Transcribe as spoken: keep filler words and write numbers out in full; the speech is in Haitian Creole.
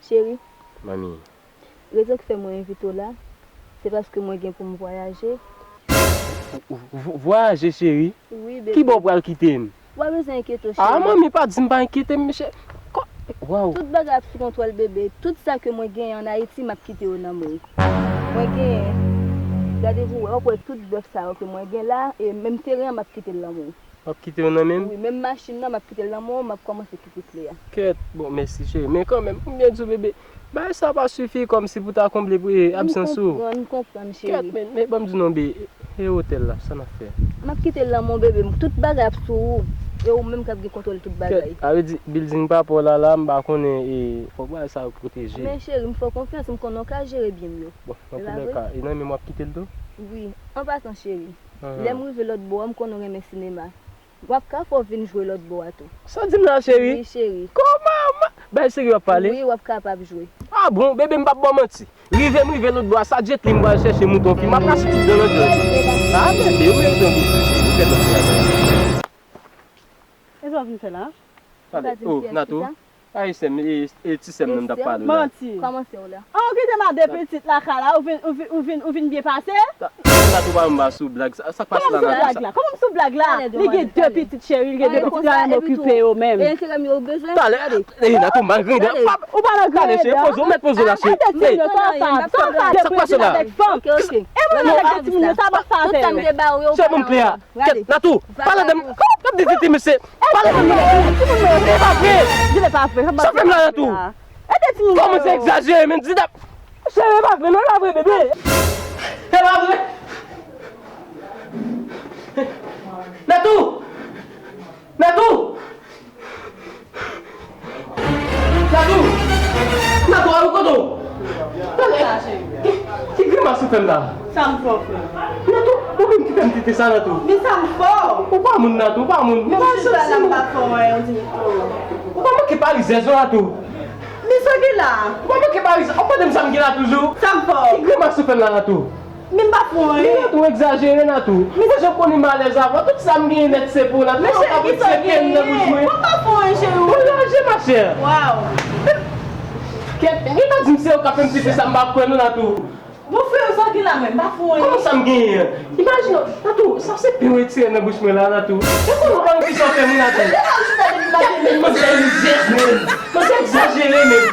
Cheri, manmi, rezon ki fè mwen envite w la, se paske mwen gen pou m vwayaje. V-, v-, vwayaje, cheri? Wi, bebe. Ki bò w pral kite m? Ou pa bezwen enkyete w, cheri. Ah, manmi, pa di m pa enkyete m, mesye. Ko-, waw. Tout bagay ap sou kontwòl, bebe. Tout sa ke mwen genyen ann Ayiti, m ap kite yo nan men w. Mwen genyen, gade pou w wè, w ap wè tout bèf sa yo ke mwen gen la, e menm teren an, m ap kite l nan men w. W ap kite yo nan men m? Wi, menm machin nan, m ap kite l nan men w, m ap kòmanse ki koup li a. Kèt, bon, mèsi, cheri. Men kanmenm, m byen di w, bebe, bagay sa pa sifi kòmsi pou ta konble pou, e, absans ou. M konprann, m konprann, cheri. Kèt, men, men, ban m di w non, be, e otèl la, sa n ap fè? M ap kite l nan men w, bebe. Tout bagay ap sou ou. E ou menm k ap gen kontwòl tout bagay. Kèt, sa vle di, building pa pa w la, la, m pa konnen, e, fòk bagay sa yo pwoteje. Men, cheri, m fè w konfyans, m konnen w ka jere byen m yo. Bon, nan toulèka, e nan men m w ap kite l tou? Wi, an pasan, cheri. Lè m rive lòt bò a, m konnen w renmen sinema. W ap ka fè w vin jwe lòt bò a tou. Sa w di m la, cheri? Wi, cheri. Kòman? Bay serye w ap pale? Wi, w ap kapab jwe. Ah bon, bebe, m p ap ba w manti. Rive m rive lòt bò a, sa Jet Li m pral chèche mouton fi, m ap rache tout dan nan djòl. Ah, bebe, ou mérite yon bisou, cheri. Ou fè lòt bagay. E sa w vin fè la? Pale. Oh, Natou. Ay, sè m, e, e ti sè m nan m t ap pale w la. Manti. Kòman se w la? An, ou kite m a de pitit lakay la, ou vin, ou vin, ou vin, ou vin byen pase? Ta-, Natou pa m ba sou blag. Sa, sa k pase la, Natou? Kòman m sou blag la? Kòman m sou blag la? Li gen de pitit cheri, li gen de pitit la, m okipe yo menm. E enterè m yo bezwen. Talè, e, Natou, m pa grinden. Ou pa nan grinden. Talè, cheri, poze w, mèt poze w la, cheri. Sa k pase la? Ok, ok. E mwen avèk de timoun yo, sa pa sa avè yo. Chè moun klè a. Kèt, Natou, pale de m. Kòman w ap di titi mesye? Pale de m, Natou. E pa vre. Sa w fè m la, Natou? Kòmanse egzajere, men di dap. Chè, e pa vre, non, e pa vre, bebe. E pa vre. Natou! Natou! Natou! Natou, al kote w? Ki, ki grimas ou fè m la? Sa m fè w, frè? Natou, ou menm ki fè m tete sa, Natou? Men sa m fè w? Ou pa moun, Natou, ou pa moun. Men ou chita la, m pa fè w anyen, ou di m tou. Ou pa manke pa rizèz non, Natou. Men sa ki la? Ou pa manke pa rizèz. Ou pa tande m sa m gen la toujou? Sa m fè w? Ki grimas ou fè m la, Natou? Men m pa fè w anyen. Men Natou, ou egzajere, Natou. Ou jan konnen m alèz avè w. Tout sa m genyen nèt se pou w, Natou. Ou pa pou tcheke m nan bouch mwen. Mwen pa fè w anyen, cheri. Ou raje, machè. Waw. Kèt, gen ta di m se ou k ap fè m tete sa, m pa kwè non, Natou. Bon, frè, sa ki la menm, m pa fè w anyen. Kòman sa m genyen an? Imajine w, Natou, sa se pen w retire nan bouch mwen la, Natou. E konnen w pa konn kisa w fè m, Natou. Kèt, men manzè rizèz menm. Manzè egzajere menm.